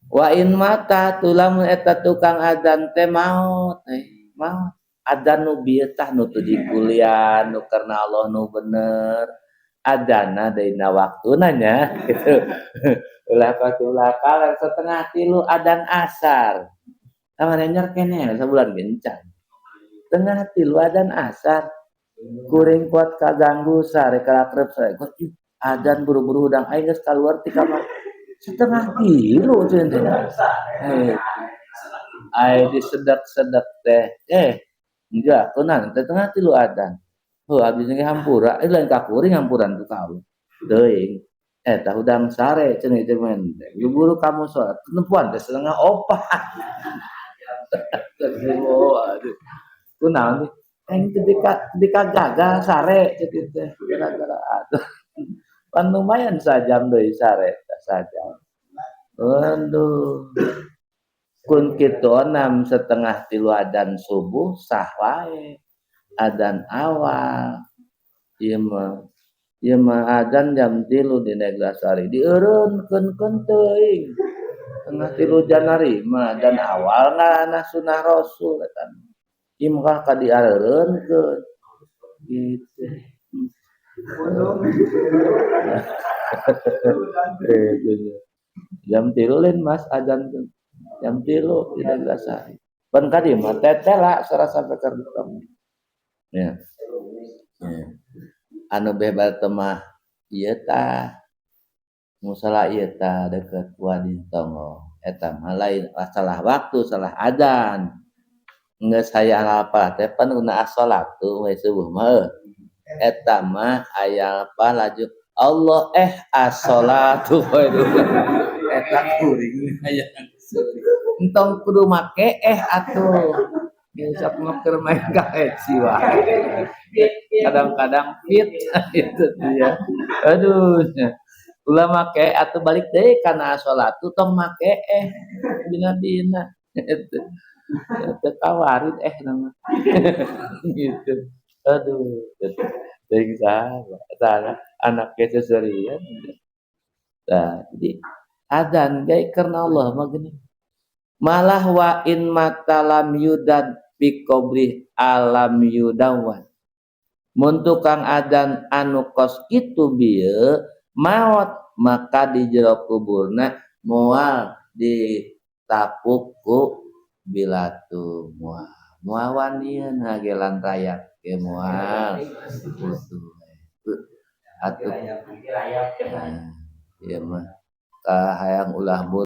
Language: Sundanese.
Wa in mata, lamun eta tukang adan teh maot, maot. Adan nu bieu tah, nu teu dikuliah, nu karena Allah, nu bener. Adana dina waktuna nya gitu. Ulah pasti ulah kaler 2.30 adan asar. Sama nyar keneh sabulan gencan. 2.30 adan asar. Kuring kuat kaganggu sare kalakrep sare. Adan buru-buru hudang aing geus kaluar ti kamar. 2.30 cenah teh. Eh, ai disedak-sedak teh. Eh, enggak, kunaon teh 2.30 adan? Heuh, abdi ge hampura, eh lain ka kuring hampuran tu ka Allah. Teuing. Eta hudang sare cenah teh men. Buru kamu salat. Nempuan teh 3.30. Aduh. Kunaon nih? Aing teh bika gagal sare cek teh gara-gara aduh. Pan lumayan sajam deui sare, sajam. Aduh. Kun kitu enam 2.30 adan subuh sah wae. Adan awal. Ieu mah adan jam 3 di Neglasari dieureunkeun teuing. 2.30 Januari mah adan awal ngaranna sunah Rasul eta. Ieu mah ka diareureunkeun. Gitu. Eh, gitu. Jam 3 lain Mas adan tuh. Jam 3 di Neglasari. Pan ka dieu mah tetela sarasa sampai ka. Ya. Ya. Anu bebat mah ieu tah musala ieu tah deukeut Wadi Tongo. Eta mah lain salah waktu, salah adan. Geus hayang apa teh pan guna as-shalatu we subuh mah. Eta mah aya apa laju Allah eh as-shalatu eta kuring aya entong kudu make eh atuh. Sok mah keur main kaheci wae. Kadang-kadang fit itu dia. Aduh, ulah make atuh, balik deui kana as-shalatu, tong make eh dina-dina. Itu. Teu kawarit eh nama. Gitu. Aduh, teuing saha saha anaknya seserian. Nah, jadi adan ge karena Allah mah gini. Malah wa in mata lam yudad bi qabri alam yudawan. Mun tukang adan anu kos kitu bieu maot, maka di jero kuburna moal ditapuk ku bilatu, moal. Moal wanian ngagelan rayap ge moal. Gitu. Atuh. Nah, ieu mah kahayang ulah.